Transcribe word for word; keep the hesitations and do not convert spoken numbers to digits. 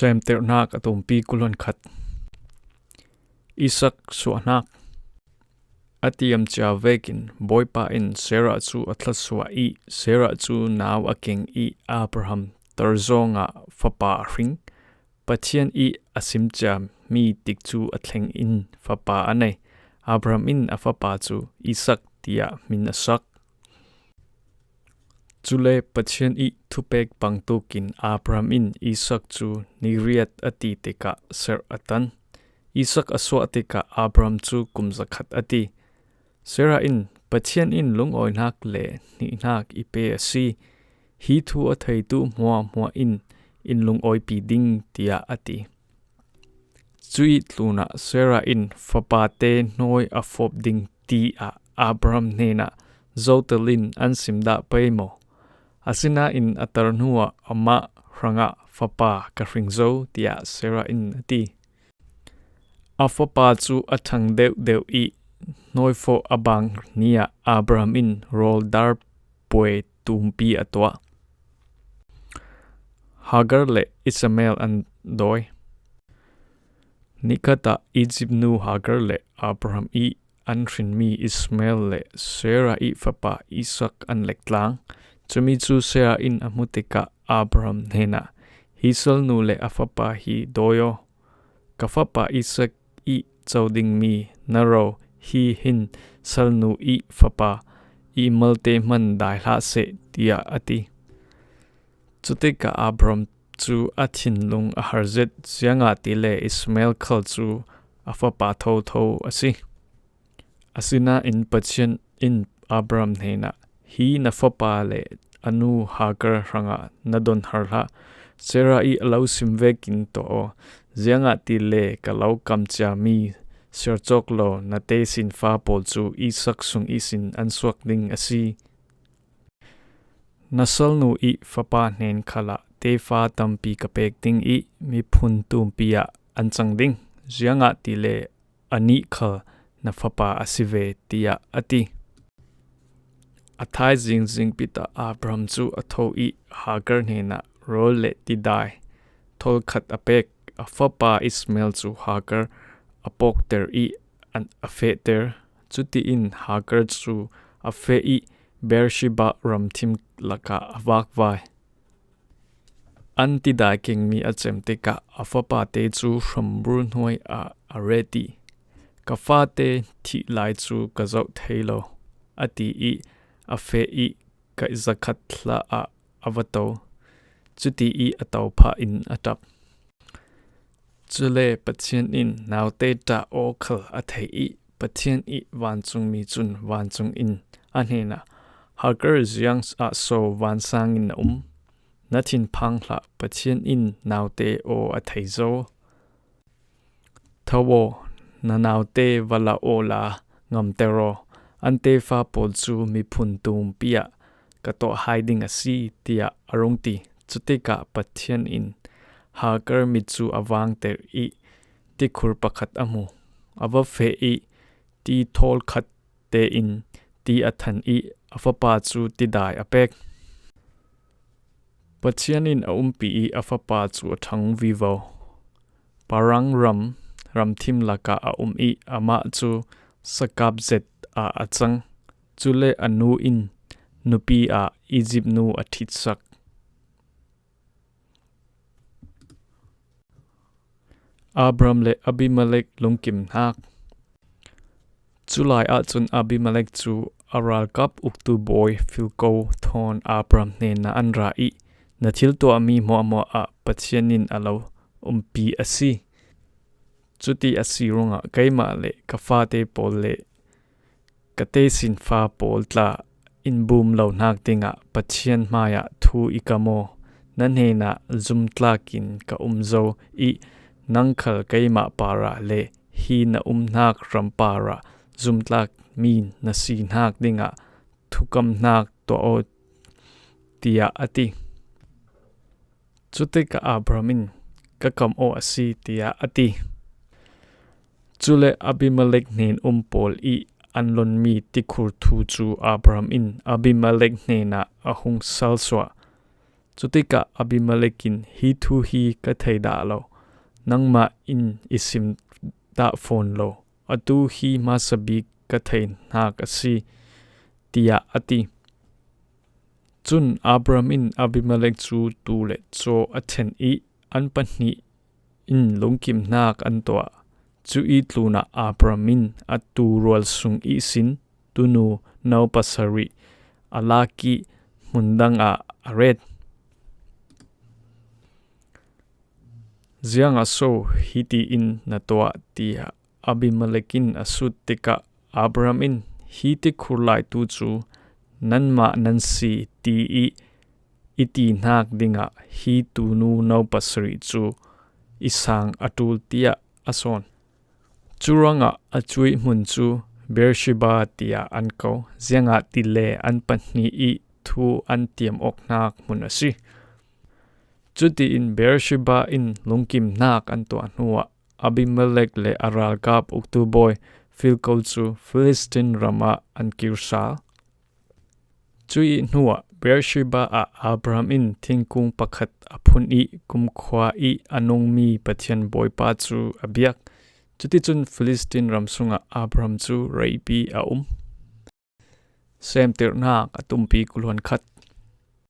Semterhnak a tumpi kulhon khat. Isak suahnak. A tiamcia vekin Bawipa in Sarah cu a thlasuah ih Sarah cu nau a keng ih Abraham tarzawngah fapa a hring. Pathian ih a simcia mi tikcu a thleng in fapa a nei. Abraham in a fapa cu Isak tiah min a sak. Cule Pathian ih thupek bangtukin Abraham in Isak cu ni riat a ti tikah serh a tan. Isak a suah tikah Abraham cu kum zakhat a ti. Sarah in, "Pathian in lungawinak le hnihnak i pe a si. Hi thu a theitu hmuahhmuah in in lungawipi ding," tiah a ti. Cuih tlunah Sarah in, "Fapate hnawi a fawp ding," tiah Abraham hnenah zotel in an sim dah pei maw? Asinain a tar hnuah amah hrangah fapa ka hring zo, tiah Sarah in a ti. A fapa cu a ṭhang deuhdeuh ih hnawi fawh a bang ni ah Abraham in rawl dar puai tumpi a tuah. Hagar le Ismael an dawi. Nikhat ah Izipt nu Hagar le Abraham ih an hrinmi Ismael le Sarah ih fapa Isak an lektlang. Cumi cu Sarah in a hmu tikah Abraham hnenah, "Hi salnu le a fapa hi dawi aw. Ka fapa Isak ih co dingmi na ro hi hin salnu ih fapa ih malte hman dai hlah seh," tiah a ti. Cutikah Abraham cu a thinlung a har zet, ziangahtile Ismael khal cu a fapa thotho a si. Asinain Pathian in Abraham hnenah, "Hi na fapa le a nu Hagar hrangah na don har hlah. Sarah ih a lo sim vekin tuah aw, ziangahtile ka lo kamciami sercawk lo na tesinfa pawl cu Isak sung ihsin an suak ding a si. Na salnu ih fapa hnen khalah tefa tampi ka pek ding ih miphun tumpi ah an cang ding. Ziangahtile anih khal na fapa a si ve," tiah a ti. A thaizing zingpit ah Abraham cu a tho ih Hagar hnenah rawl le tidai thawl khat a pek. A fapa Ismael cu Hagar a pawkter ih an, a fehter. Cutiin Hagar cu a feh ih Beersheba ramthim lakah a vakvai. An tidai kengmi a cem tikah a fapate cu hramru hnuai ah a ret ih, "Ka fate thih lai cu ka zoh thei lo," a ti ih a feh ih kaih zakhat hlah ah a va to. Cuti ih a to phah in a ṭap. Cule Pathian in naute ṭah aw khal a theih ih Pathian ih vancungmi cun vancung in a hnenah, "Hagar ziang ah so vansang in na um? Na thinphang hlah, Pathian in naute aw a thei zo. Tho aw, na naute va la awla ngamter aw, an tefa pawl cu miphun tumpi ah ka tuah hai ding a si," tiah a rung ti. Cutikah Pathian in Hagar mit cu a vangter ih tikhur pakhat a hmu. A va feh ih ti thawl khat tein ti a than ih a fapa cu tidai a pek. Pathian in a umpi ih a fapa cu a ṭhang vivo. Parang ram, ramthim lakah a um ih amah cu sakap zet ah a cang. Cule a nu in nupi ah Izipt nu a ṭhitsak. Abraham le Abimelek lungkimnak. Culai ahcun Abimelek cu a ralkap uktu bawi Filko thawn Abraham hnenah an ra ih, "Na thil tuahmi hmuahhmuah ah Pathian in a lo umpi a si. Cuti a si ruangah keimah le ka fate pawl le ka tesinfa pawl tla in bum lonak dingah Pathian hmaiah thu i kam aw. Na hnenah zumtlak in ka um zo ih nang khal keimah parah le hi na umnak ram parah zumtlak mi na sinak dingah thukamnak tuah aw," tiah a ti. Cutikah Abraham in, "Ka kam aw a si," tiah a ti. Cule Abimelek hnen um pawl ih an lonmi tikhur thu cu Abraham in Abimelek hnenah a hung salsuah. Cutikah Abimelek in, "Hi thu hi ka thei dah lo, nangmah in i sim dah fawn lo, atu hi hmasa bik ka thei hnak a si," tiah a ti. Cun Abram in Abimelek cu tuu le caw a ṭhen i an pahnih in lungkimhnak an tuah. Cu i tlunah Abram in a tuu rual sung ihsin tunu no pasarih a lak i hmun dang ah a ret. "Ziangah so hiti in na tuah?" tiah Abimelek in a sut tikah Abram in, "Hi tikhur lai tu cu nanmah nan si ti i i tihnak dingah hi tunu no pasarih cu i sang a ṭul," tiah a sawn. Cu ruangah a cuih hmun cu Beersheba tiah an ko, ziangahtile an pahnih i thu an tiam awknak hmun a si. Cutiin Beersheba in lungkimhnak an tuah hnuah Abimelek le a ralkap uktu bawi Phikol cu Filistin ram ah an kir sal. Cuih hnuah Beersheba ah Abram in thingkung pakhat a phun i kumkhua i a nungmi Pathian Bawipa cu a biak. Cuticun Filistin ram sungah Abram cu reipi a um. Semtirnak a tumpi kuluan khat.